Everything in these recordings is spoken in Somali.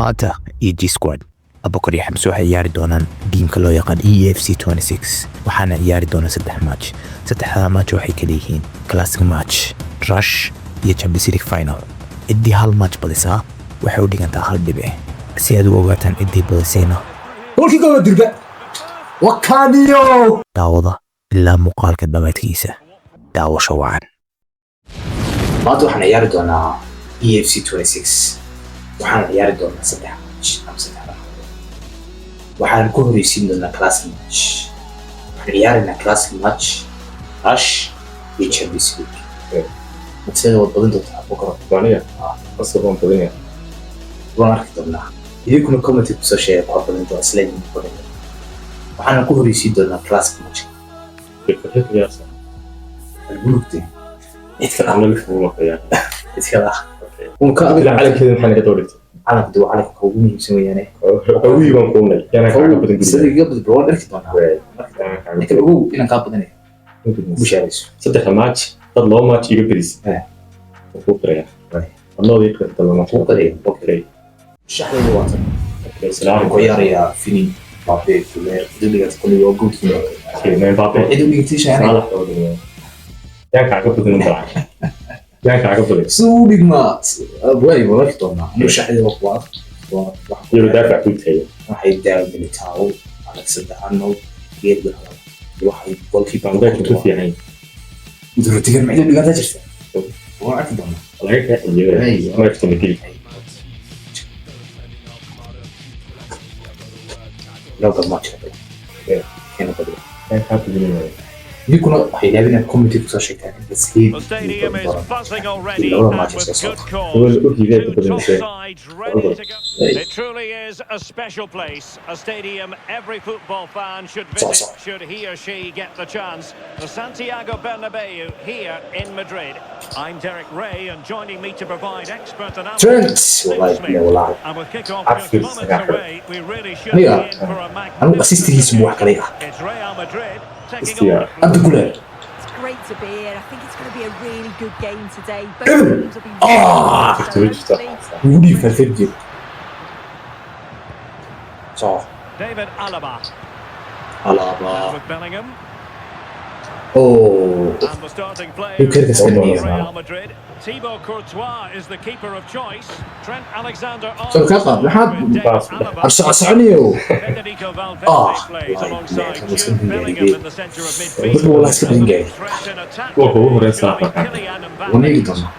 Maanta iyo G Squad Abukar iyo Xamse waxay ciyaari doonaan gameka loo yaqaan EAFC 26, waxaana ciyaari doona saddex match. Saddexda match waxay kala yihiin Classic Match, Rush iyo Champions League Final. Ciddii hal match badisaa waxay u dhigantaa hal dhibic. Si aad u ogaataan ciddii badisayna, Goolkii goola durba wakaniyo. Daawada ilaa muuqaalka dhammaadkiisa. Daawasho wacan. Maanta waxaan ciyaari doonaa EAFC 26. Waxaan ciyaari doonaa saddex match ama saddex ragcadood. Waxaan ku horeysiin doonaa classic match. Waxaan ciyaaraynaa classic match, rush iyo Champions League. Matseda waad badin doontaa, Abukar. Aniga qasab waan badinaya. Waan arki doonaa. Idinkuna comment kusoo sheega kuwa badin doona, isla idin badin doona. Waxaana ku horeysiin doonaa classic match. Fikirka ciyaarsan. Albulugte cid kale. Ana Liverpool waan ciyaaraya. Cid kale ah un ka Ilaa adag. calankeeda maxaa naga daba dhigtay? Calanka de waa calanka ugu muhiimsan weeyaane. Qawii baan kuunay. Yaana kaaga badan. Sida guriga. iga badin waan arki doonaa. Laakiin ogow inaan kaa badinayo, bushaarayso. Saddexda match dad laba match iga badis. Eh. Waan kuu qiraya. Right. Adnooda ii qirta laba match. Kuu qiraya. Okay. Shaxdayda waa tan. Okay, salaam. Waxaan ku ciyaarayaa Vini, Mbappe, Güler, Diligat kulli waa goolkiiba. Okay, Mbappe. Cid u dhigtay shaxda. Salah oo dhigay. Yaan kaaga badan un balaa. Yaan kaaga badan. Siduu u dhigmaa way waan arki doonaa. Anigu shaxdayda waa kuwa waa waxaan ku Iyadoo daafac kuu taagay. Waxay daa Militao, Alexander Arnold, Diego waxay goalkeeper. Van Dijk ku fiican yahay. Rudiger ma cid u dhigantaa jirta? Waan arki doonaa. Laga kaa xijiyay. Hey. Matchka ma geli. Laba match Yeah. keena badiyo. Yaan kaa badinaya. Idinkuna waxay yaabeen inaad comment kusoo sheegtaan in Sleep The stadium is buzzing already labada and match with soo good socda. cause. Gobol u hiibay Two ku top badinaysa. sides ready to go. Hey. It truly is a special place, a stadium every football fan should So, visit so. should he or she get the chance. The Santiago Bernabeu here in Madrid. I'm Derek Ray, and joining me to provide expert analysis, Trent Steve wallahi Smith. billahi wallahi. And with kick-off just Absolute moments sagaal. away, we really should Aniga be in for a anigu magnificent assistigiisu wax kale ah. It's Real Madrid taking Istiya. on Arda Güler. It's great to be here. I think it's going to be a really good game today. Both teams will be Ah! so hopefully Ugu dhiib Valverde. So David Alaba. Alaba. With Bellingham. Oh. And the starting players Who cares for gonna be Real Madrid. Thibaut Courtois is the keeper of choice. Trent Alexander-Arnold So ka qaad maxaad with David Pass. Alaba. Ar soco soconayo. Federico Valverde Ah, plays wallahi, alongside man, Jude kan Bellingham gaari. in the centre of midfield. Dadka wallahi iska badan gaari. Threat in attack Kuwa kugu horeysa will be Afrika. Kylian Mbappe. Waan eegi doonaa.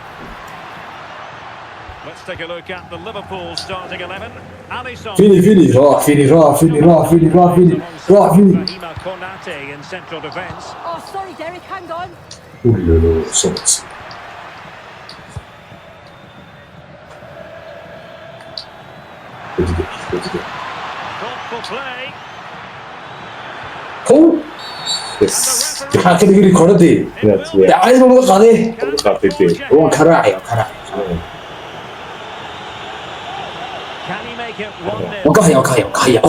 Let's take a look at the Liverpool starting 11. Alisson. Vini, Vini, raac Vini, raac Vini, raac Vini, raac Vini, raac Vini. Ibrahima Konate in central defence. Oh, sorry, Derek, hang on. Ulolo socod. Rudiger, Rudiger. Thoughtful play. Kow. Yes. Maxaa ka dhigay rikoodhadii? That's yeah. Dacayad ma laga qaaday? Qaatay dee. Waan ka raacay, waan ka raacay. Can he make it 1-0? Waan ka haya, waan ka haya, waan ka haya.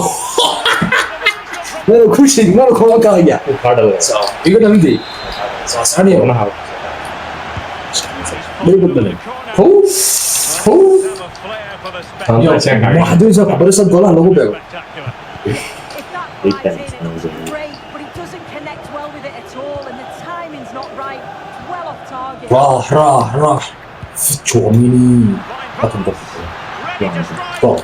Mana kuu sheegin, mana kuu waan ka haya. Uu kaa dhalay. Iga dhalintay. Soo soconaya. Wadnaha. David Bellingham. Kow. Kow. Have a flair for the Yo, spectacular. Waxaad doonaysaa waxbarashada golaha lagu beego. Spectacular. If that Big flies in, thanks, it looks Andy. great, but he doesn't connect well with it at all, and the timing's not right. It's well off target. Raax, raax, raax. Tchouaméni. Fine Halkan pass. qofka. Ready to strike. Goal.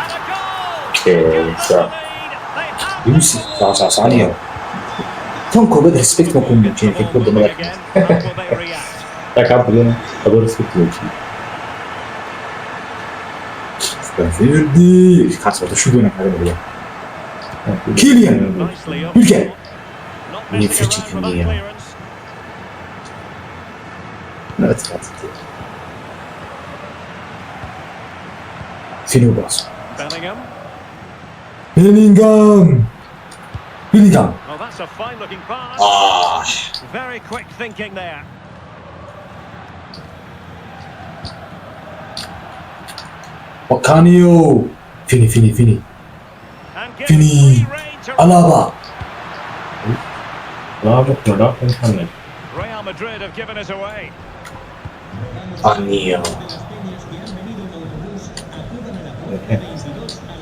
And a goal! Okay, Give them so- the lead. They have the Yusuf, goal. soo soo soconaya. Tan koobaad respect ma ku muujinay The ball kubadda moving madaxa. again. How will they react? Yaa kaa badina. Adoo respect muujiyo. Valverde. Kaas wada shugana kaga dhigaya. Kylian. Nicely up. Wiilkan. Not Ni messing Fiji around for that kan clearance. Nabad qaadatay. Vini baas. Bellingham. Bellingham. Bellingham. Oh, that's a fine-looking pass. Ah. Very quick thinking there. Wakanio. Vini, Vini, Vini. And given Vini. free rein to Alaba. Laba kuna dhaafan kanay. Real Madrid have given it away. Anio.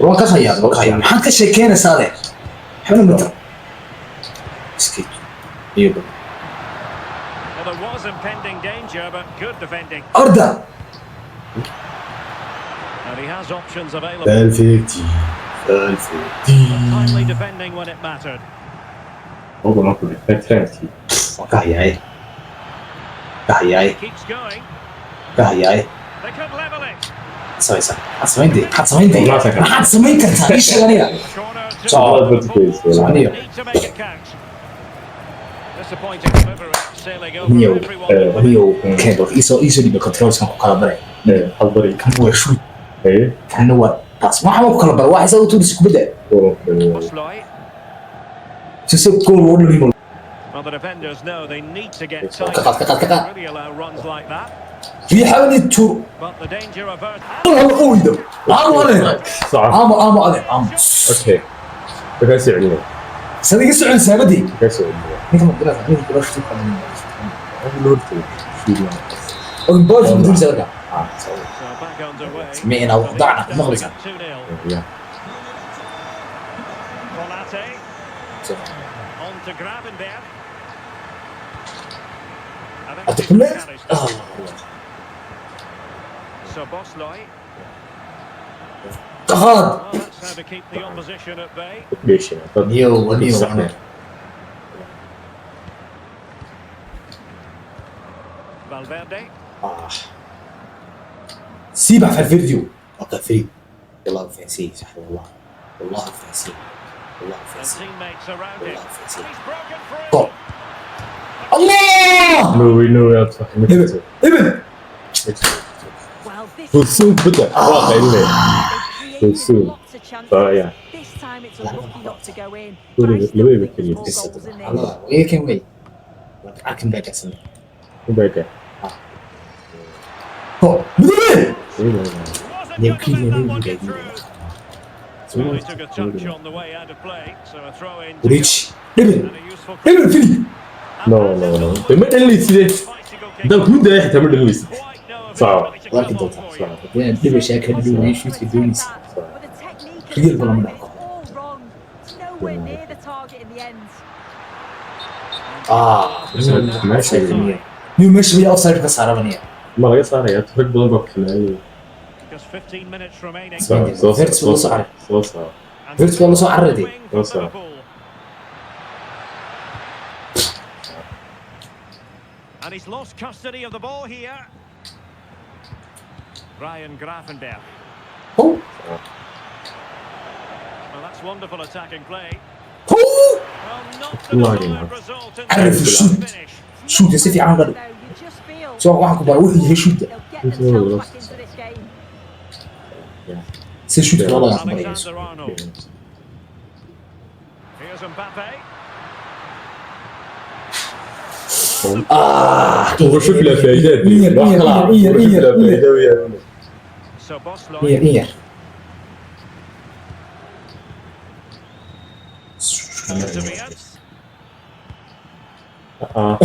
Waan ka hayaa, waan ka hayaa. Maxaad ka sheekeynaysaa adeer? Waxbana ma tiro. Iska iyo Well, there was impending danger, but good defending. Orda. And he has options available. Valverde, Valverde. Timely defending when it mattered. Oba ma ku dhigtay trendkii. Waan ka hayaa. Ka hayaa. Keeps going. Ka hayaa. They could level it. Samaysaa. Maxaad samayn? Maxaad samayn? Maxaad samayn kartaa? Ii sheeg aniga. Corner to So- Liverpool. Soconayo. Need to make it count. Disappointing delivery, sailing over Niyow, everyone. niyow, keen bal iisoo dhiba controlskan ku kala baray. Hal bari. Kan waa shoot, Haye. kanna waa pass. Waxaan ku kala baray, waa isaga u tuuraysa kubadda. Osloy. Si se goal loo dhaliyo. Well, the defenders know they need to get Ka tight. qaad, ka qaad, ka qaad. Really allow runs like that. Riixaani tuur. But the danger averted. Hal ooydo. Aamu adeer. Soco. Aamu, aamu adeer, aamu. Okay. Wakaa soo celinaya. Sad iga socon saabadii. Wakaa soo celinaya. Ninka ma garanaysaa, ninka kula shoot qadan. Loo hortagay. Fiiriyo. Oo bool ku tuuraysa marka. So back underway. Samicna waqdacna, maqlaysaa. 2-0. Yeah. Konate on to Gravenberch. Hadda kulle. Ah. Szoboszlai. Ka qaad. Well, that's how to keep the opposition at bay. Dheeshay. Dad Niyow, niyow. saxnay. Valverde. Ah. سيبها في الفيديو. Okay, free. والله فانسي صح، والله والله فانسي، والله And فانسي. teammates around him. والله فانسي. He's broken free. جول. الله. No way, no way, sax. Ma jirto. ابن. Ma jirto. Well, this Fulsuun kubadda. Waa qaylinaya. they created soon. lots of chances. So, yeah. This time it's unlucky not to go in. But I Weliba- still labadaba think there's keliya. more goals in this. الله وإيه كان وي عاكم باك أحسن. Baga. هو مدري. Wasn't نيو going to كيليا let that نيو one get جاي. through. Well, he took a touch on the way out of play, so a throw in. to وريتش ابن And a useful ابن فيلي. No, no, no. Dee ma dhalinaysidee. bicycle kick. Haddaan kuu daaya xitaa ma dhalinaysid. Quite know if Sawa. it's ready to Laakiin come on doontaa. for you. Sawa. Dhiba sheeka dhiba shoot doonaysa. But the technique and Real the ball timing ma is all wrong. It's nowhere near the target in the end. Ah. Meesha niyo meesha miyaa offside ka saarabanaya? Ma laga saaraya, rag badan baa ku xilaalaya. Just 15 minutes remaining. Soo soo Wirtz soo wuu la soo cararay. Soo saar. And Wirtz waa la soo cararay. wing for Soo saar. Liverpool. And he's lost custody of the ball here. Ryan Gravenberch. How. Well, that's wonderful attacking play. How. Well, not the Lagging desired out. result in Caraf the shoot. finish. Shoot si fiican u dhali. Though, you just feel Soo waxaan ku baray wuxuu yahay shoot. they'll get themselves back into this game. Si shoot loo laga barayso. Alexander Arnold. Here's Mbappe. Ah. Wuxuu filaa faa'iidaad. Iyar, iyar, iyar, iyar, iyar. Iyar. Szoboszlai. Iyar, iyar. Tobias. Ah.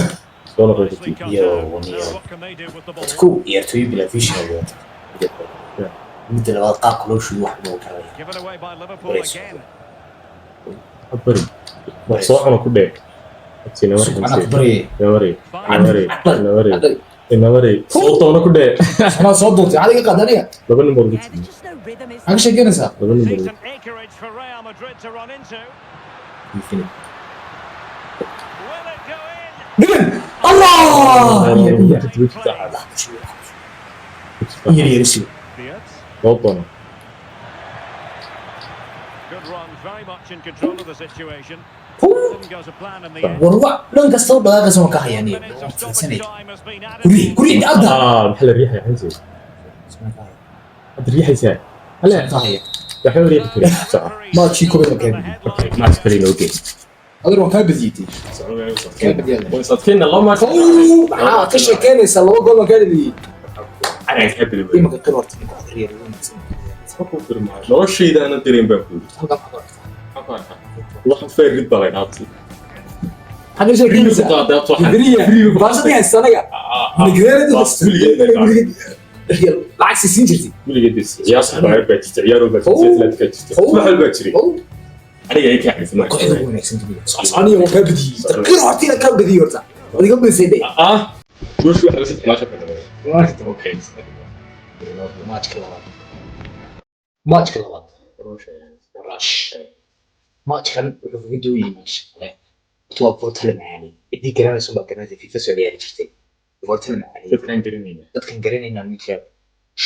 Soo noqon Nicely kartid. cut Yo, out. yo. Now what can they do with the ball? Kow, ciyaartooy bilaa vision ay wadataa. Midda labaad, qaabka loo shudo wax loo karaya. Given away by Liverpool Brace. again. Bari. Wax soo cuno ku dheeg. Ina Sug, anaa ku baryay. wareeg. Ina wareeg. Ina wareeg. Hadda- Ina wareeg. Soo doono ku dheeg. Anaa soo duurtay, adiga qaad aniga. Laba nin baa ugu Yeah, timi. there's just no rhythm, is Maxaa ka there? sheekeynaysaa? Laba nin baa ugu Decent acreage for Real Madrid to run into. Will it go in? Dhigan! Allah! Iyar, iyar. Iyar, iyar, iyar. Wirtz. Loo doono. Good run, very much in control of the situation. Huu! Didn't go to plan in the end. War wa dhan kasta u dhaqaaqaysa waan ka hayaa aniga. Minutes Waan of stoppage fiirsanaya. time has been added. Guri, guri, adda. Ah, maxaa la riixaya xansi? Hadda riixaysaa. Hale, Ka haya. waxba riixi karin. Soco. Maachii koobaad waan kaa badiyey. Okay, match kale inoo geey. Adeer, waan kaa badiyey. Kaa badiyey. Way sadkeena laba match. Huu! Maxaa ka sheekeynaysaa? Laba gool baan kaa dhaliyey. Anaa kaa badiyey. Imanka qir horta ninka waxaad reer wanaagsan. Noloshayda aanan dareem baa ku yidhi. Halkan maxaad ku aragtaa? Waxaan faarid baa la dhaabtay. Maxaad ka sheekeynaysaa? Gibiriya. Baashadii haysta anaga. Nigreerada. Real lacag siin jirtay. Weligeed bis ciyaarta Bayern baa jirtay, ciyaar walbaa jirtay, Atletico jirtay, wax walbaa jiray. Aniga ay ka xariisan. Kooxda ugu wanaagsan dunida. Aniga waan kaa badiyey. Qir horta inaan kaa badiyey horta. Waad iga badisay dhe. Ah, guushu waxa la saddex ka dambeeyay. Okay. Matchka labaad. Matchka labaad. Rush. Matchkan wuxuu kaga duwan yahay match kale. Horta waa Porto la macaanay. Ciddii garanaysa baa garanaysa FIFA soo ciyaari jirtay. Porto la macaanay. Dadkan garanayna. Dadkan garanayna mid sheeg.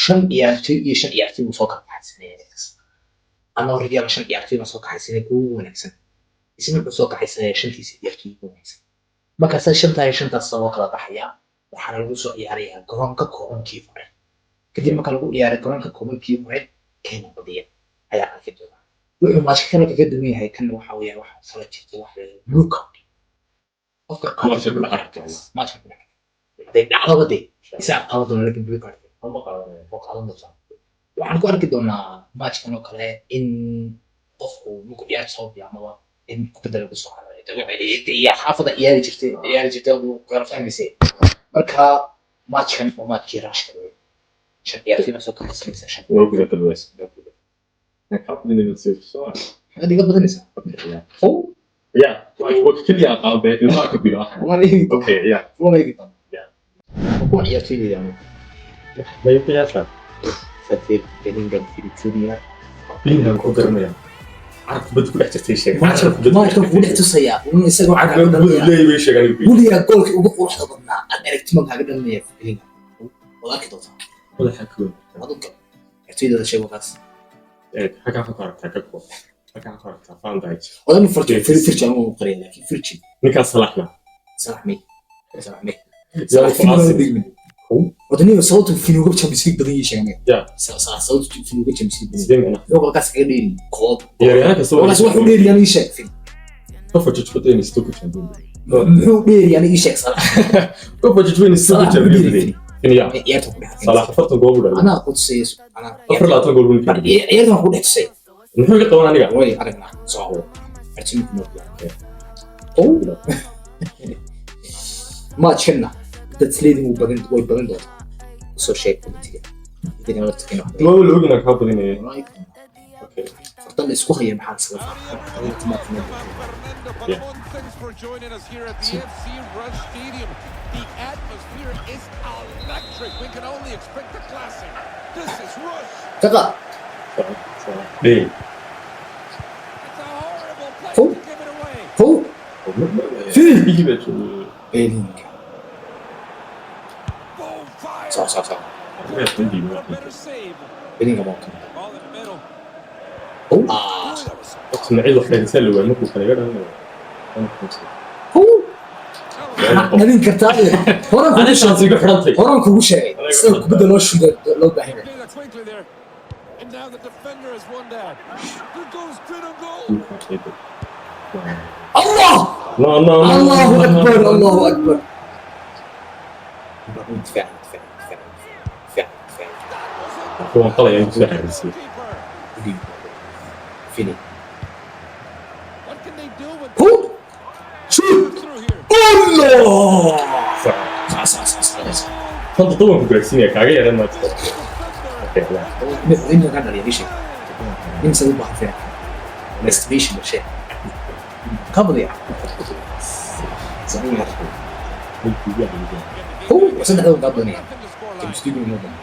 Shan ciyaartoy iyo shan ciyaartoy buu soo kala kaxaysanaya. Anoo Real shan ciyaartoy baan soo kaxaysanay kuwa ugu wanaagsan. Isna wuxuu soo kaxaysanaya shantiisa ciyaartoy ugu wanaagsan. Markaasaa shantaa iyo shantaas loo kala baxayaa. Waxaana lagu soo ciyaarayaa garoonka koobankii hore. Kadib marka lagu ciyaaray garoonka koobankii hore, keena badiya ayaa arki doona. Wuxuu matchka kale kaga duwan yahay kan waxa weeyaan waxa sala jirta waxa la yidhahdo blue card. Qofka qaata Matchka ku dhex arki doona. Matchka ku dhex arki. Hadday dhacdaba dee isaga qaadan doona, laakiin blue card Ma qaadanaya. oo qaadan doontaa. Waxaan ku arki doonaa matchkan oo kale in qofku markuu ciyaarta soo bilaabmaba in kubadda lagu soo xarayo. Iyo xaafada ciyaari jirtay uu kala fahmaysay. Marka matchkan waa matchkii Rushka weeye. Shan ciyaartoy baa soo kaxaysanaysa shan. Waa guda kalweys. Maxaad iga badanaysaa? Yeah. Oh, Yeah, waa keliya qaabbe ilmaha ka bilo. waan eegi doonaa. Okay, yeah. Waan eegi doonaa. Yeah. Waa kuwan ciyaartoydayda anigu. Ma qiyaasaan? Fadil, Bellingham, Philip Junior. Bellingham ku garanaya. Carabka bad ku dhex jirtay sheeg. Matchkan kugu dhex tusayaa. Inuu isagoo Carabka kaaga bad dhalinaya. leeyahay bay sheegaan anigu. Weligaa goolkii ugu quruxda badnaa aad aragti ma kaaga dhalinaya Bellingham. Waad arki doontaa. Madaxa ku weyn. Waad u gal. Ciyaartoydada sheeg wakaas. Halkaa ku aragtaa Gakpo. Halkaa ku aragtaa Van Dijk. Wadan Virgil, Virgil anigu waan qariyay, laakiin Virgil Ninkaas Salahna. Salah may. Salah may. Yaa Salah ku Fini aasin. dhigmin. Wadaniga sababtu Fini uga Champions League badan yahay sheegay. Yeah. Salah sababtu Fini uga Champions League badan. Sidee macnaha? Wuxuu halkaas kaga dheeri koob. Ciyaaryahanka soo Halkaas wuxuu dheeri aniga sheeg Fini. Qof jijbada inay isto ku Champions League. Muxuu dheeri aniga sheeg Salah. Qof jijbada inay isto ku Salah muxuu Champions dheeri League. Fini. Fini yaa. Ciyaarta ku dhex. Salah 40 gool buu dhaliyay. Anaa ku tusay anaa. 24 gool buu dhaliyay. Ciyaartan ku dhex tusay. Muxuu ka qaban aniga? Way aragnaa. Soo. Arsenal kuma bilaabay. Oh. Matchkanna dad sleedin wuu badan way badan doontaa. Soo sheeg commentiga. Idin la tagin wax. Waa la oginaa kaa badinaya. Okay. Fartan la isku haya maxaa sabab? Fernando Pavon, thanks for joining us here at the FC Rush Stadium. The atmosphere is electric. We can only expect a classic. This is Rush. Kaqa. Hey. It's a horrible place Oh. to give it away. How. Fini. Bellingham. Boom, fire. Soo soo soo. What a better save. Bellingham oo kan. Ball in the middle. Oh. Ooh, that was Ismaaciil wax dhageysan la waayay markuu kale iga dhalinayo. How. Dhalin kartaa. Horan kugu Ani sheegay. shaansi igu xidhantay. Horan kugu sheegay. Sida kubadda loo shudo loo baahan yahay. Play that quickly there. And now the defender has won that. There goes straight on goal. Allah! No, no, no. Allahu akbar, Allahu akbar. Difaac, difaac, difaac, difaac, difaac. Kuwan qalaya inuu soo xariisay. Keeper. Fini. What can they do with How. Shoot. through here? Allah! Sax. Sax sax sax sax. Tan toddoban ku gaarsiinaya kaaga yaran maanta. Okay, yeah. Inta ka dhaliya isha. Imsa u baahan fiican. Estimation la sheeg. Ka badiya. Saxiix. Oh, saddexda uu ka badanaya. Nothing to score line. Champions League inuu badan.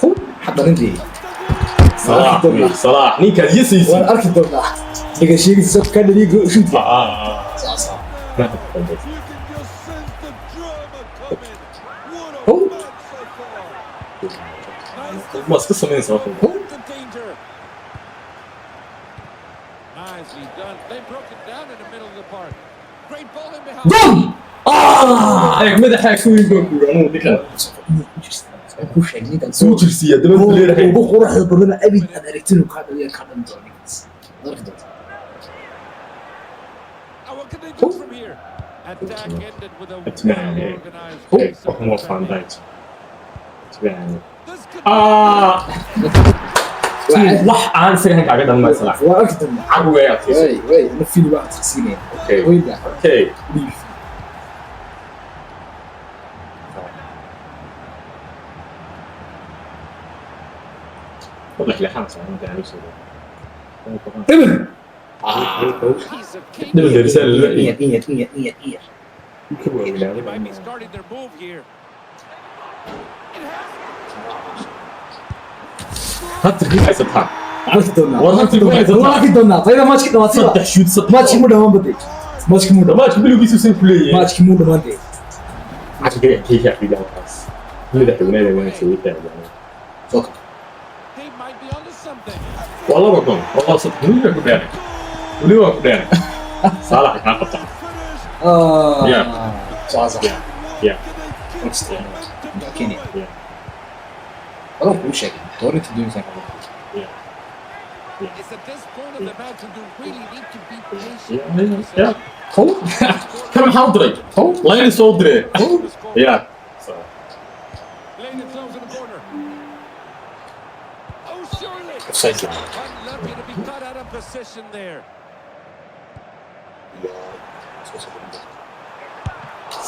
Oh, xaq dhalintii. Salah, wey, Salah, ninkaad yesaysid. Waan arki doonaa. Dhiga sheegaysa ka dhaliya gool shootka. Ah, ah, ah. Sax sax. Ma ka dambaysa. You can just sense the drama coming. What a Oh. match so far. Nice Ma iska samaynaysaa wax walba. the danger. Nicely done. They broke it down in the middle of the park. Great ball in behind. Boom! Ah! Eeg, madaxa ku weyn baan ku yidhi, anugu ninkan. Ku sheeg ninkan Suu jirsiiya, dabada ku leeyahay. ugu quruxda badan abid aad aragtin uu kaa dhaliya kaa dhalin doono ninkaas. Waad arki doontaa. Now what can they do from here? Attack ended with a Atmaane. well-organized Oh. piece of Waxan waa Van defending. Dijk. Atmaane. This could Ah! Wax aan isaga kaaga dhan ma Salah. Waa arki doonaa. Carway abtiiso. Way way ana Fini baa adkaysiinaya. Okay. Wayda. Okay. Dhiib. Wallahi la xaan soo inta aan soo. Eber. Piece of cake. Dibal derisal la Iyar, iyar, iyar, iyar, iyar. They might be starting their move here. It has Hat riix haysataa. Arki doonaa. War arki doonaa. Waa arki doonaa. Tayada matchkii dhamaatay. Saddex shoot saddex. Matchkii muu dhamaan baday. Matchkii muu dhamaan. Match bilowgiisu san ku leeyahay. Matchkii muu dhamaan dee. Match kii ka xidhan taas. Madaxweynaha waa soo taagan. Soo kabto. They might be onto something. Waa laba gool. Waa saddex. Weli waa ku dheeray. Weli waa ku dheeray. Saalax maxaa qabtaa? Ah. Yeah. Soo sax. Yeah. Kenya. Yeah. Wadan kuu sheegay. Doorinta doonaysaa ka wada. Yeah. It's at this point of the match that you really need to be patient. Yeah. Kan maxaa u diray? Layli soo diray. Yeah. So. Laying it close in the corner. Oh, surely. Offside line. Unlucky to be caught out of position there. Soo soo.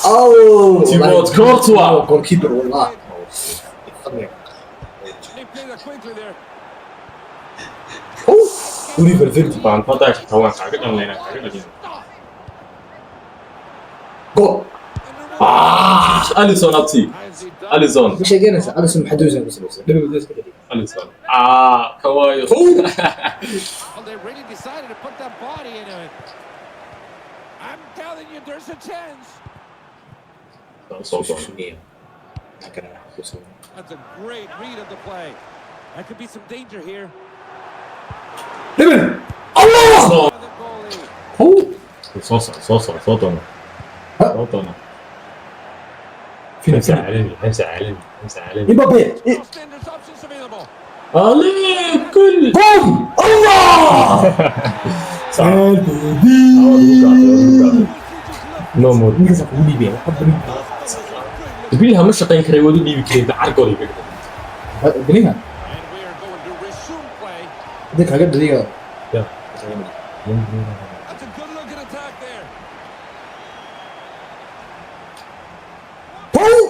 Oh. Thibaut Courtois. Goalkeeper wallah. They played it quickly there. Oh. Weli Valverde. Baan fadaa tawan kaaga dhanlayna kaaga dhalin. Goal. Ah, Alisson abti. Alisson. Ma sheeganaysaa Alisson maxaa doonaysaa ku samaysan? Dhabi doonaysaa ka dhigay. Alisson. Ah, kawayo. Well, they really decided to put that body into it. I'm telling you, there's a chance. Soo doon. That's a great read of the play. There could be some danger here. Eber. Allah. For the goalie. Oh. Soo soco, soo soco, soo doono. Soo doono. Fini. Xamsa caalami, xamsa caalami, xamsa caalami. Mbappe. Crossed in, there's options available. Ali kul. Goal. Allah. No more. Ninkaas kugu dhiibaya. Waxa badan. Bilha ma shaqayn karay wadu dhiibi karay dacar gool iga dhigay. Bellingham. And we are going to resume play. Hadda kaaga dhaliya. Yeah. That's a good looking attack there. Oh.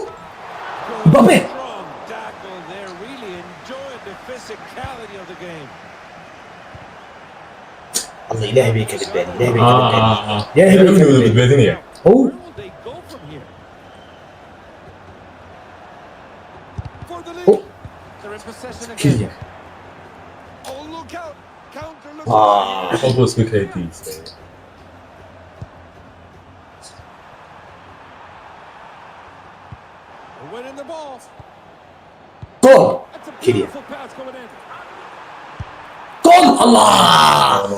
Mbappe. Strong tackle there. Really enjoying the physicality of the game. Allah Ilaahay bay ka badbaadiyay. Ilaahay bay ka badbaadiyay. Ilaahay bay ka Amnigooda badbaadiyay. badbaadinaya. Oh. Where will they go from here? For the lead. Oh. They're in possession again. Kylian. Oh, look out. Counter looks. Ah. Qofku iska kaydiisay. Winning the ball. Goal. That's a Kylian. beautiful pass going in. Goal. Allah. Going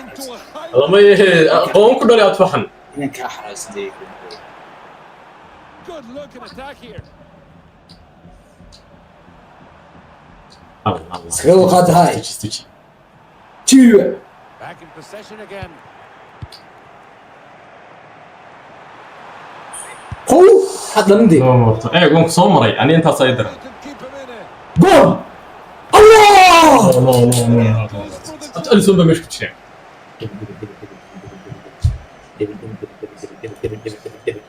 into a high Lama aqoon ku dhalay aad faxan. Inaan kaa xaraysan dee. good looking attack here. Iskaga wada qaata hay. Stitch, stitch. Jiwa. Back in possession again. Oh. Had dhalin dee. No more. Eeg waan ku soo maray. Ani intaas ay daran. They could keep him in it. Goal. Allah. No, no, no, no. Alisson baa meesha ku jira. Dhabi, dhabi, dhabi, dhabi, dhabi, dhabi, dhabi, dhabi.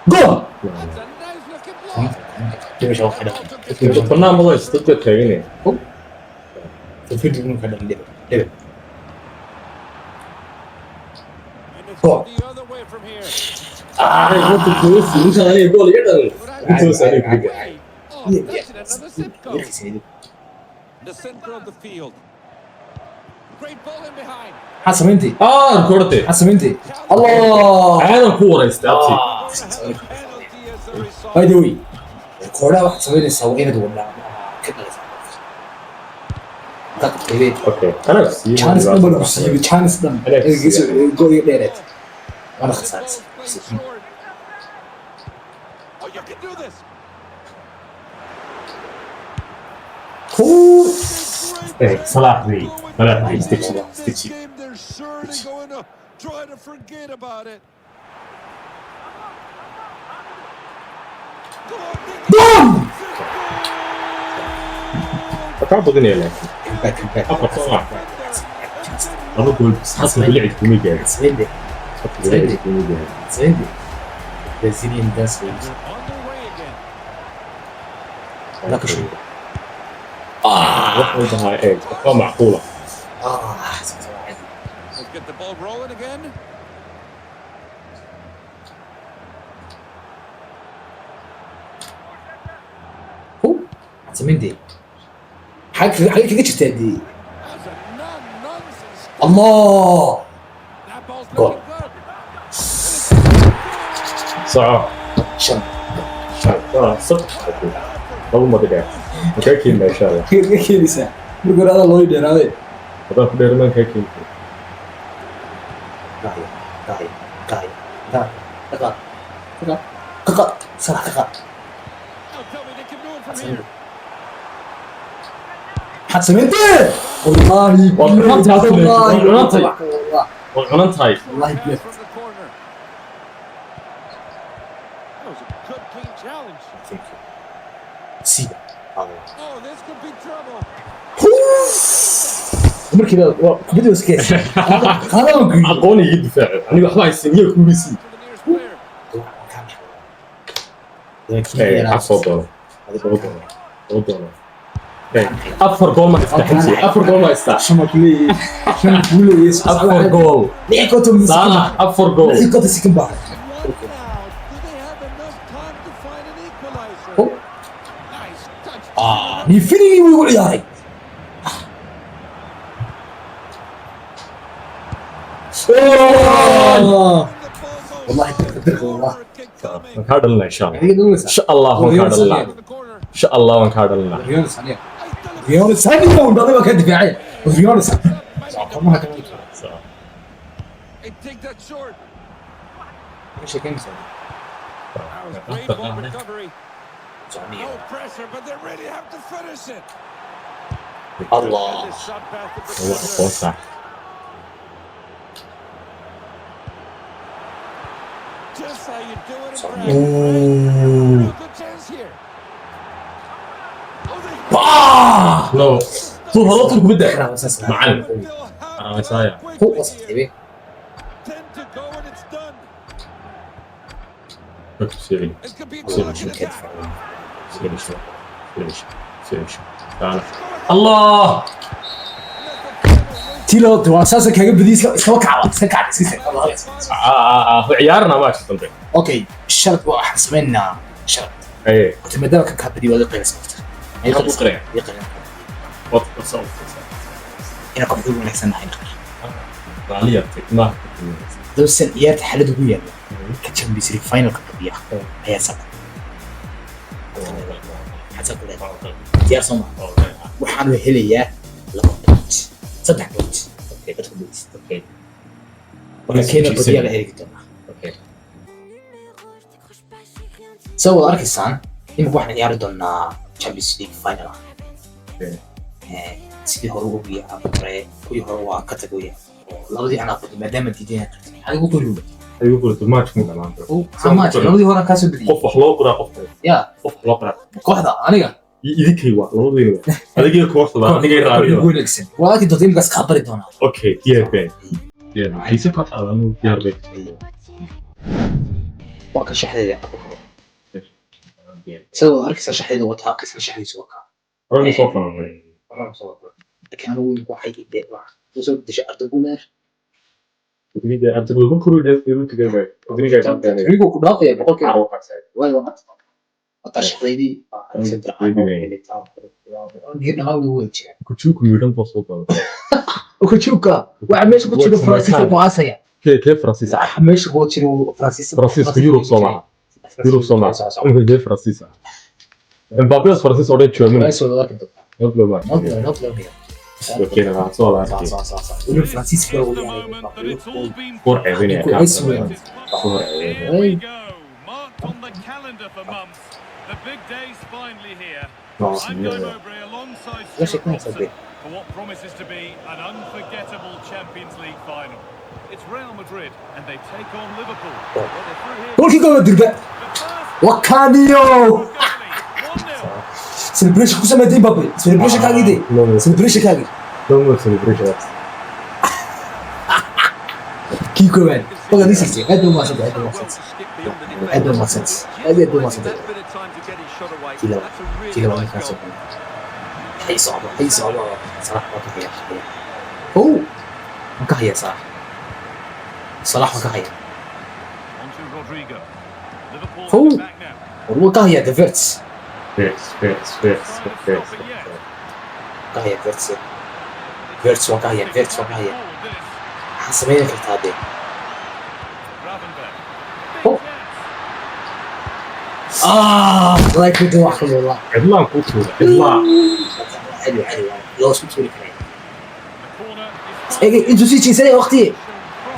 Goal. That's a nice looking block. Dhabi shaqo ka dhan. Dad bannaan ma haysto, dad baa taaganaya. Valverde inuu ka dhan dhabi. Dhabi. And it's Goal. the other way from here. Ah, wadda goosi, ninkan aniga gool iga dhalay. Intaas aniga ku dhigay. Oh, that's in another zip code. The center of the field. Great ball in behind. Maxaa samayntii? Ah, koorte. Maxaa samayntii? Allah. Aadan ku wareystay abti. Penalty as a result. By the way, Kooxaha waxaad samaynaysaa waa inaad wadnaa ka dhalaysaa. Dad qaybeen. Okay. Anaa ku siiyey. chance dhan baa lagu siiyey, chance dhan. Alex. Gool iga dheereed. Waana The khasaaraysaa. ball's played short. Oh, you can do this. Oh. Hey, Salah wey. Salah wey, stitch, This stitch. game, they're surely going to try to forget about it. Boom! Waa kaa badinaya laakiin. Back back. Afar soo ah. Laba gool bas. Xasan weli cid kuma gaarin. Samayn de. Xasan weli cid kuma gaarin. Samayn de. Brazilian dance moves. Underway again. La kashu. Wax walba ha eeg. Waa macquula. Ah, Let's get the ball rolling again. Hu. Samayn de. Xagee xagee kaga jirtaa dee? That's a no-nonsense. Allah! That ball's Goal. looking good. Soco. Shan. Shan. Waa saddex gool. Laba ma dheer. Ma kaa keenaa insha Allah. Kaga keenaysaa. Marka hore adaa loo dheeraaday. Haddaan ku dheermaan kaa keeni karo. Gaaya. Gaaya. Gaaya. Gaaya. Kaqa. Kaqa. Kaqa. Salah kaqa. Now tell me they can do it from Samayn here. de. Maxaad samaynteen? Wallaahi. Waa cunantahay hadda leeyahay. Wallaahi. Waa cunantahay. Wallaahi. Waa cunan tahay. Wallaahi Pass bilaad. from the corner. That was a good clean challenge. Thank you. Siba. Allah. Oh, this could be trouble. Markiiba waa kubadda iska heysay. Qaada waan geeyey. Aqoon iga difaaco. Aniga waxba haysan iyo kuwiisii. To the nearest player. Ee, ha soo doono. Soo doono. Soo doono. Ee, afar gool ma haystaa Xamsi. Afar gool ma haystaa. Shan baa ku leeyahay. Shan baa ku leeyahay. Afar gool. Lix konton second. Salah afar gool. Lix konton second baa. One now. Do they have enough time to find an equalizer? Oh. Nice touch. Ah, ni finigii wuu igu ciyaaray. Ah. The ball goes Wallahi dirqa dirqa wallah. corner kick coming. Waan kaa dhalinaa insha Allah. Adiga dhalinaysaa. Insha Allah waan kaa dhalinaa. To the corner. Insha Allah waan kaa dhalinaa. Riyonus aniga. Riyonus aniga un dhaliba ka difaacay. Riyonus. Socomaha kama jiro. They take that short. Ma sheekeynaysaa? That was great ball recovery. Socomiya. No pressure, but they really have to finish it. Allah. This shot past the Waa defender. aqoon sax. Just how you do it in Sorry. practice. Ooh. Real good chance here. Oh, they Ah! No. Soo hore u kubadda. Xaraam saas. Macallin. still have Xaraam to Isaiah. act Hu quickly wasaq here. tibe. 10 to go and it's done. Ku sii. It could be a Allah target shan ka attack. difaaco. Sii. Sii. Sii. Salah. Allah. Tilo waa saasa kaga badiyay iskaba kacba iska kacba iska kacba. Ah ah ciyaarna ma jirto dambe. Okay, sharad waa waxaan samaynaa sharad. Ee. Horta maadaama kan kaa badiyo waad i qiraysaa horta. Ay Maxaad u qiraya? Ii qiraya. Wad soo. Inaan qof ugu wanaagsan nahay naqir. Raaliya ma. Dawsan ciyaarta xaalad ugu yaalla ka Champions League finalka badiya ayaa sabab. Maxaad ku leedahay? Diyaar soo maaha. Waxaanu helayaa laba point. Saddex point. Okay, dadku point. Okay. Marka keena badiyaa la heli doonaa. Okay. Soo wada arkaysaan imika waxaan ciyaari doonaa Champions League final ah. Okay. Sidii hore ugu hore kuwii hore waa ka tagaya oo labadii anaa qodi maadaama diiday inaad tagto maxaad igu qori weyday? Ayuu qori match mu dhamaan. Oo, match labadii hore aan kaa soo badiyey. Qof wax loo qoraa qof kale. Ya, Qof wax loo qoraa. kooxda aniga Idinkay waa labadiina waa. Adiga kooxda waa aniga raaliyo. ugu wanaagsan. Waa arki doonta imikaas kaa bari doonaa. Okay, diyaar been. Diyaar. Xiise ka qaadan diyaar been. Waa kan shaxdeeda. Sida wada arkaysaa shaxdeeda wataa isla shaxdiisa waa kaa. Horena soo falanay. Horaan soo wada. Laakiin anigu imika waxay idee waa soo bedeshay Arda Güler. Rodrigo Rodrigo Rodrigo Rodrigo ku dhaafaya boqolkiiba. Waayo waa wataa shaxdeydii. Kuchuku yidhan baa soo qaaday. Kuchuka waxa meesha ku jira Faransiiska ku aasaya. Kee Faransiis ah? Waxa meesha ku jira Faransiiska. Faransiiska Yurub soo maaha. Yurub soo maaha. Imika kee Faransiis ah? Mbappé Faransiis oo dhan joomin. Waa soo wada arki doontaa. Nabla ma. Nabla nabla. Okay, na soo la arkay. Weliba Faransiiska This waa is the ugu moment that it's all been Kor ceebinaya. Ku ceys weyn. Kor ceebinaya. Here we go. Marked on the calendar for months. The big day's finally here. I'm Guy Mowbray alongside La Stuart sheekeynaysaa Robson dee. for what promises to be an unforgettable Champions League final. It's Real Madrid and they take on Liverpool. Well, they're through here. Goolkii gool dirba. The first Wakaniyo celebration ku sameeyay Mbappe, celebration kaagii de, celebration kaagii. No more celebration. Kii koowaad baga nisirtay. Aad bay umahadsantahay, aad bay umahadsantahay, aad bay umahadsantahay, aad iyo aad bay umahadsantahay. Kii labaad, kii labaad markaan soo galay, hay socdo, hay socdo. Salax waan ka hayaa, oh, waan ka hayaa Salax, Salax waan ka hayaa. Oh, war waan ka hayaa Wirtz. Wirtz, Wirtz, Wirtz, Wirtz. Ka hayaa Wirtz, Wirtz waan ka hayaa, Wirtz waan ka hayaa. Maxaa samayn kartaa dee? Oh. Ah, والله كنت واحد والله. Cidlaan kuu tuura, cidlaa. حلو حلو, loo isku tuuri karaya. Eegi intuu sii jeesanaya waqtigii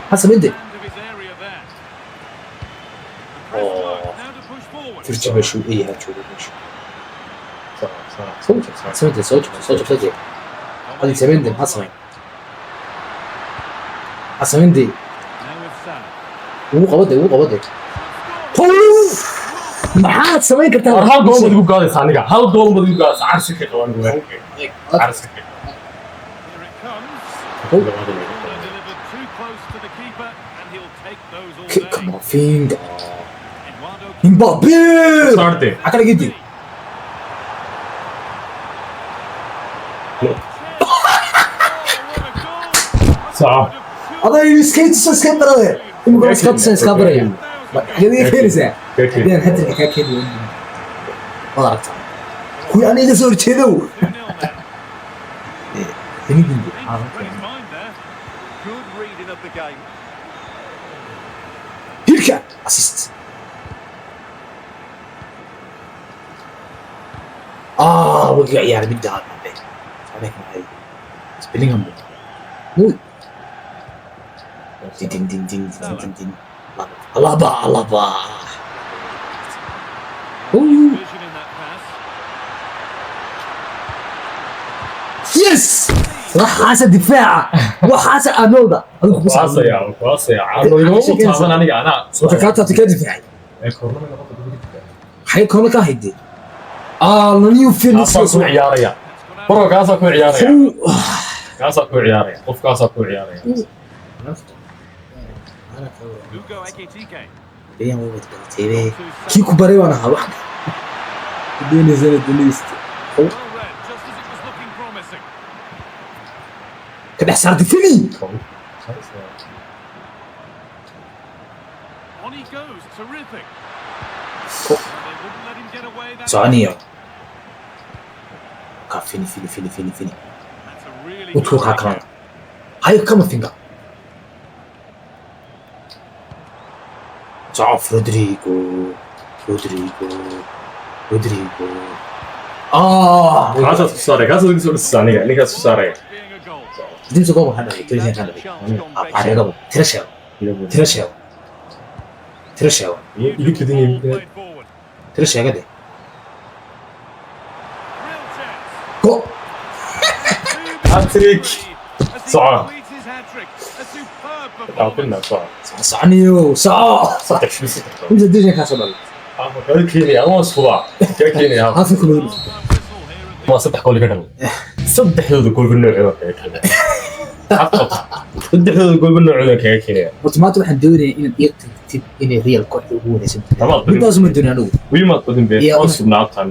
maxaa samayn de? Firji meeshuu u yahay joogo meeshu. Soo jab, soo. Samayn soo jab, soo jab, soo jab. Adi samayn de, maxaa samayn, maxaa samayn de? Ugu qabade, ugu qabade. Maxaad samayn kartaa? War hal gool baad igu gaadaysaa aniga, hal gool baad igu gaadaysaa. Carsi ka qaban anigu, carsi ka. Camavinga, Mbappe. Saarte. Maxaa kala gedi? Soco. Adaa iska tuso, iska barade imika, iska tuso, iska baraya. Xageed iga keenaysaa haddii aan hat-trick kaa keeni? Waad aragtaa. Kuwii aniga soo horjeedow. Good reading of the game. Hirka Assist. Ah. Wuu iga ciyaaray midda Mbappe. Sameek maxay Bellingham Muy. din din din din din din din. Alaba, Alaba. Vision in that pass. Yes, waxaasa difaaca, waxaasa Arnolda adigu ku Kuwaasaya, kuwaasaya. Arnold igama taaban aniga, anaa. Wata kaa taabtay, kaa difaacay. Ee, korna ma noqon karto. Maxay koona ka hayde? Ah, laniyu. Kaasaa ku ciyaaraya. Bro, kaasaa ku ciyaaraya. Kaasaa ku ciyaaraya. Qofkaasaa ku ciyaaraya. Hugo Ekitike. Bellingham way badbadatay. Kii ku baray baan ahaa wax doonaysa dunista. Well read, just as it was looking promising. Ka dhex saartay Fini. On he goes, terrific. They wouldn't let him get away that Soconio ka Fini, Fini, Fini, Fini, Fini. That's a really U tuuqaa good kalana hayo Camavinga. Soco Rodrigo, Rodrigo, Rodrigo. Ah. Kaasaa ku saaraya. Kaasaa igu soo dhisaysa aniga. Ninkaas ku saaraya. Being a goal. Dimsa gool waxaa dhalay Tunisia, ka dhalay. Areegaba tira sheego, tira sheego, tira sheego. Iga kadinay. Played forward. Tira sheega de. Real chance. Go. Hat-trick. As he Soco. completes his hat-trick. A superb Dhaafina, performance. soco. Soconiyo, soco. Saddex, saddex. Imisa division kaa soo dhalay? Ah, kaga keenaya, ama waan isfubaa. Kaga keenaya. Halka kuma. Waa saddex gool iga dhalay. Saddexdooda goolba noocooda kaga keenaya. Saddexdooda goolba noocooda kaga keenaya. Horta maanta waxaan doonayaa inaad iga tagtid inay Real kooxda ugu wanaagsan tahay. Tamaad badin. Midaas uma doonin anigu. Weli maad badin bee. Iyo- Waan subnaa abtaan.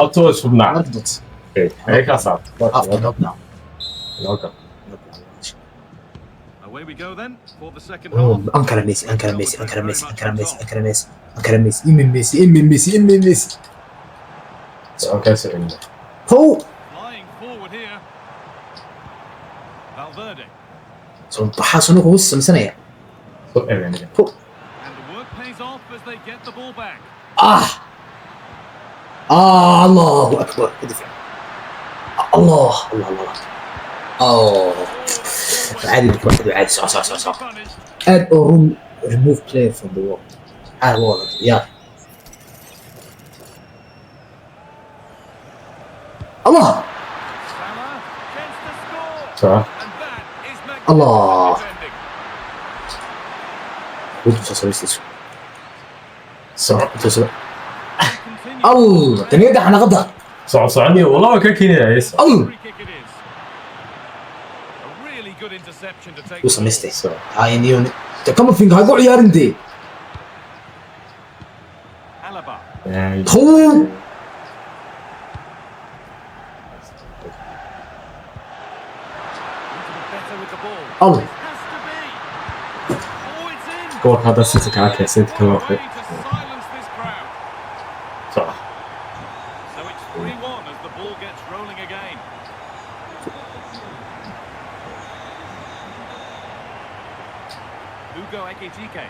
Abta waa subnaa. Arki doonta. Ee, kaa saarta. After knockdown. Knockdown. Away we go then for the second half. Ankara Messi, Ankara Messi, Ankara Messi, Ankara Messi, Ankara Messi, Ankara Messi, Imi Messi, Imi Messi, Imi Messi. Socon kaa socon. How. Flying forward here. Valverde. So baxaa sunu kugu samsanaya. Soo eeg aniga. And the work pays off as they get the ball back. Ah! Ah, Allahu Akbar. Difaac. Allah, Allah, Allah. Oh. عادي لك واحد عادي. صح صح صح صح. Punished. Add or room, remove player from the world. هذا والله يا الله. Salah chance to score. Soco. And that is magnificent Allah. defending. Waddu soo samaystiisu. Soco. Intuu soo Allah taniyada xanaqada. Soco soconiyo, wallah waan kaa keenayaa yes. Allah. Free kick it is. A really good interception to take. Wuu samaystay. Soco. Hay niyo kama finga hagu ciyaarin dee. Alaba. Huu. Into the better with the ball. Allah. Has to be. Oh, it's in. Goolka hadda City kaa keensan inta kale waa Way to silence this crowd. Soco. So it's 3-1 as the ball gets rolling again. Hugo Ekitike.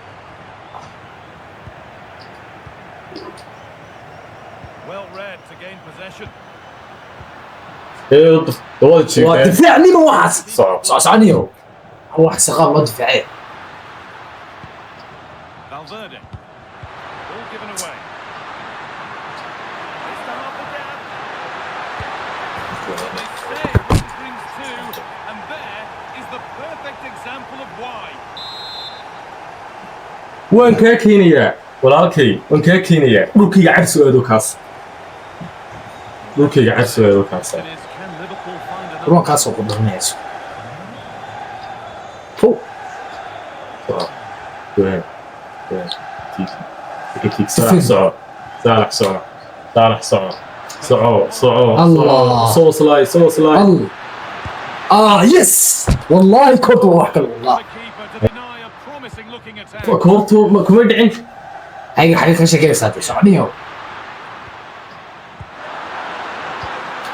Well read to gain possession. Ee, wada Waa jiifeen. difaacnimo waxaas. Soco. Soco soconiyo. Wax saqaab loo difaacay. Valverde. Ball given away. It's the half a gap. They say one brings two, and there is the perfect example of why. Waan kaa keenayaa walaalkay, waan kaa keenayaa. Dhulkayga cabsi aado kaas, dhulkayga cabsi aado kaas. It is, can Liverpool find another? Ruankaas oo ku dhalinayso. Huu. Soco. Go ahead. Go ahead. Tiki. Tiki, tiki. Saalax soco. Saalax soco. Saalax soco. Soco, soco. Allah. Soo slide, soo slide. Allah. Ah yes. Wallahi koorta waa wax kale wallah. The keeper to deny a promising looking attack. Koortu ma kuma dhicin. Ayaga xagee ka sheekaysaa dee soconiyo.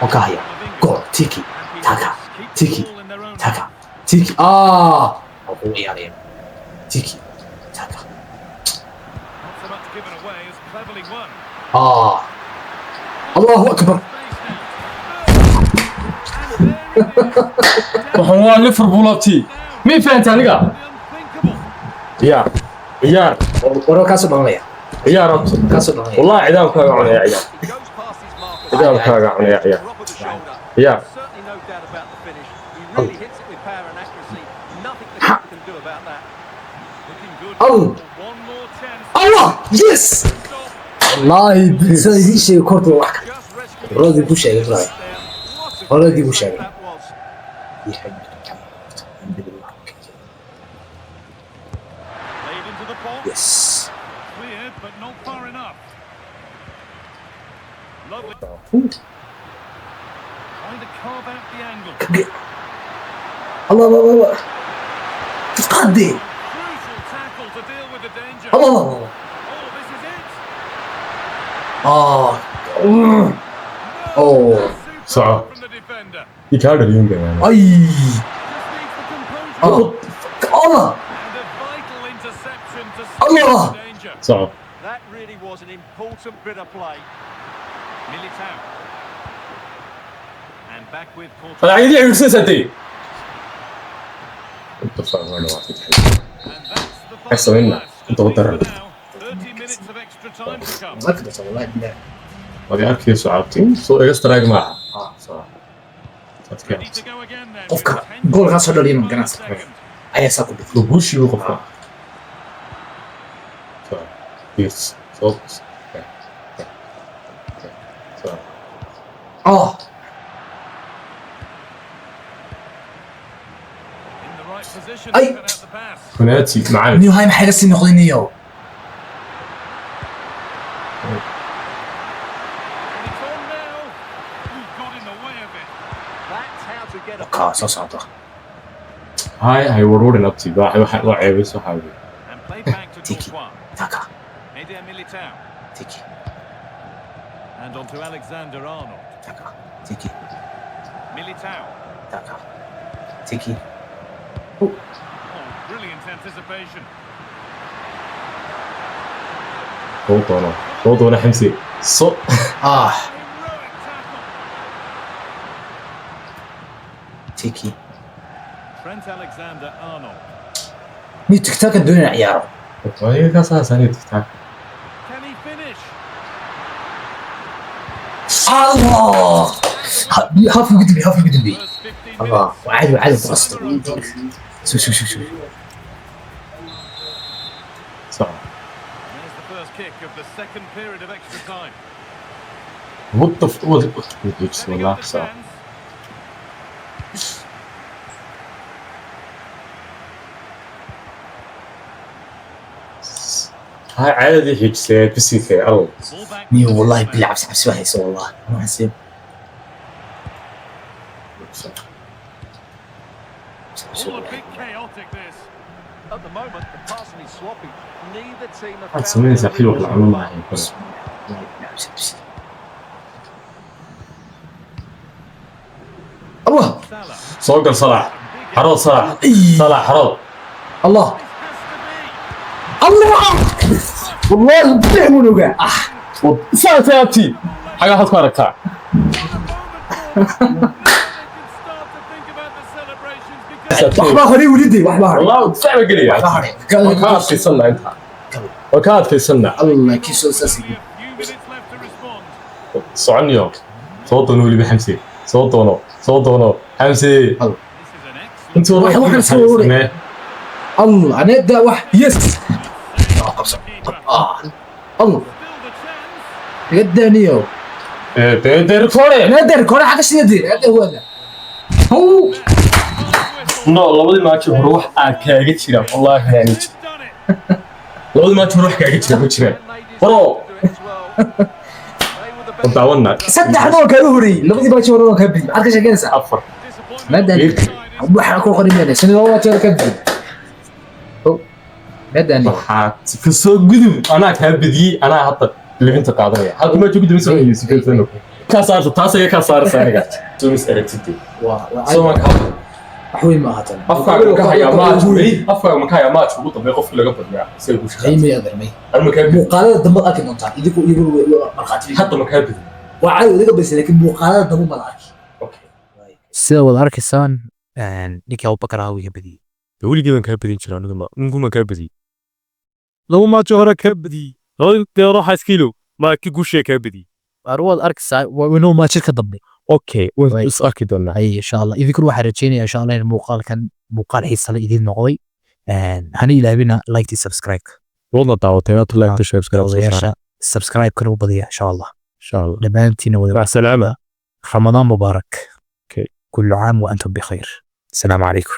Waan ka haya. Gool tiki taka Keep the tiki ball in their own taka tiki ah. Waa kugu ciyaaraya. Tiki taka. Not so much given away as cleverly won. Ah. Allahu akbar. Space now. And there it is. Waxaan waa Liverpool abti. Mi fahantay aniga? The unthinkable. Ciyaar. Ciyaar. Warar kaasoo dhalanaya. Ciyaar abti. Kaasoo dhalanaya. Wallahi cidaamkaaga cunaya ciyaar. He goes past his marker. Cidaamkaaga cunaya ciyaar. Drop of the shoulder. Ciyaar. Certainly no doubt about the finish. He really hits it with power and accuracy. Nothing the keeper can do about that. Looking good. Oh. One more chance. Allah yes. Stop. Wallahi sida idiin sheegay koorta waa wax kale. Just rescued. Horadii buu sheegay Ibrahim. What a Horadii buu sheegay. that was. Played into the box. Yes. Cleared, but not far enough. Lovely. Trying to carve out the angle. Allah Allah Allah. Qadi. Crucial tackle to deal with the danger. Allah Allah Allah. Oh, this is it. Ah. No. Oh. Superb Soco. from the defender. Ii kaa dhaliyun baa. Ay. Just needs the composure. Allah. Allah. And a vital interception to Allah. stop the danger. Soco. That really was an important bit of play. Militao. And back with Courtois. Madaxyadii xiriirsanaysaa dee. Inta far waa dhawaatay. And that's the Maxay samaynaa? final Inta u daran. Now, 30 minutes of extra time to come. Marka wallahi billah. Waad arkayso cabti. Soo iga strike maaha. Soco. Adkee. Ready to go again then. Qofka with 10 goolkaas soo dhaliya ma garanaysa. Second. Ayaa saa ku dhigtay. Guushii buu qofka. Soco. Yes. Soo. Soco. Ah. In the right position Ay. to cut out the pass. Kunaati macalin. Niyo hay maxay la sii noqday niyo. And it's on now. Who got in the way of it? That's how to get a Ka soo socda. Hay hay waruurin abti. Waa waxa waa ceebayso waxa weeye. And played back to Tiki. Courtois. Taka. Eder Militao. Tiki. And on to Alexander Arnold. Taka. Tiki. Militao. Taka. Tiki. Oh, brilliant anticipation. Soo doono. Soo doono Xamsi. Soo. Ah. Heroic tackle. Tiki. Trent Alexander-Arnold. Niyo TikTok kan doonaya ciyaaro. Waa iga ka saasani TikTok. Can he finish? Allah. Half ugu dambeeyay, half ugu dambeeyay. First 15 Allah. minutes. Waa caadi, waa caadi ku qastay. Soo soo soo soo. Soco. There's the first kick of the second period of extra time. What the what wallah soco. Hay caadadii xijisay bisikay al. Niyo wallahi bilaa cabsi cabsi baa haysa wallah. Waxaan sii At the moment, the passing is sloppy. Neither team have Waxaad found samaynaysaa their xil wax rhythm. la cuno ma ahayn kale. Wallahi bilaa cabsi cabsi. Allah. Soo gal Salax. Xarood Salax. Salax xarood. Allah. Allah. Wallahi bilaa buu ogaa. Ah. Saasay abti. Xagaa waxaad ku aragtaa. Waxbaa horay weliday waxbaa horay. Wallah difaac baa gelaya. Waxbaa horay. Waan ka adkaysanaa intaa. Waan ka adkaysanaa. Allah kii soo saasi. Soconyo. Soo doono weliba Xamse. Soo doono. Soo doono. Xamse. Intuu Waxaan soo waray. Allah ana da wax yes. Qabso. Ah. Allah. Gadaniyo. Dee rikoore. Nader kore xaga sidii hada huwa. Huu. No, labadii maaji hore wax aan kaaga jira wallaahi aan jira. Labadii maaji hore wax kaaga jira ma jiraan. Bro. And they deserved to do it as well. They were the best. Daawana. Saddex oo kala horeeyay. Labadii baa hore oo ka bixi. Maxaad ka sheeganaysaa? Afar. Madan. Waxa ku qorin shan laba jeer ka bixi. Oh. Madan. Waxaad ka soo gudub anaa kaa badiyey anaa hadda libinta qaadanaya. Halka maaji ugu dambaysa waxay Yusuf kaa saarta taas ayaga kaa saaraysa aniga. Soo mis aragtid. Waa waa Soo ma ka wax weyn ma aha tan. afkaaga ka hayaa maaj afkaaga ma ka hayaa maaj ugu dambeeya qofkii laga badyaa si ay ku shaqeyso. Qiimay adarmay. Anu ma kaa bidin. Muuqaalada dambe arki doontaa. Idinku iyagu markhaati. Hadda ma kaa bidin. Waa caadi idiga baysa laakiin muuqaalada dambe ma la arki. Okay. Sida wada arkaysaan ninkii Abubakar ahaa wuu iga badiyey. Weligii baan kaa badin jiray anigu ma ninkuma kaa badiyey. Laba maajo hore kaa badiyey. Labadii deero waxaa iska ilow maa ki guushee kaa badiyey. Waad arkaysaa waa inuu maajir ka dambe. Okay, waan is arki doonaa. Ay insha Allah idinkuna waxaan rajeynayaa insha Allah in muuqaalkan muuqaal xiisa leh idiin noqday. Hana ilaabina like iyo subscribe. Wadna daawatay inaad like to subscribe. Odayaasha subscribe kana u badiya insha Allah. Insha Allah. Dhammaantiina wada Mac salaama. Ramadaan mubaarak. Okay. كل عام وأنتم بخير. السلام عليكم.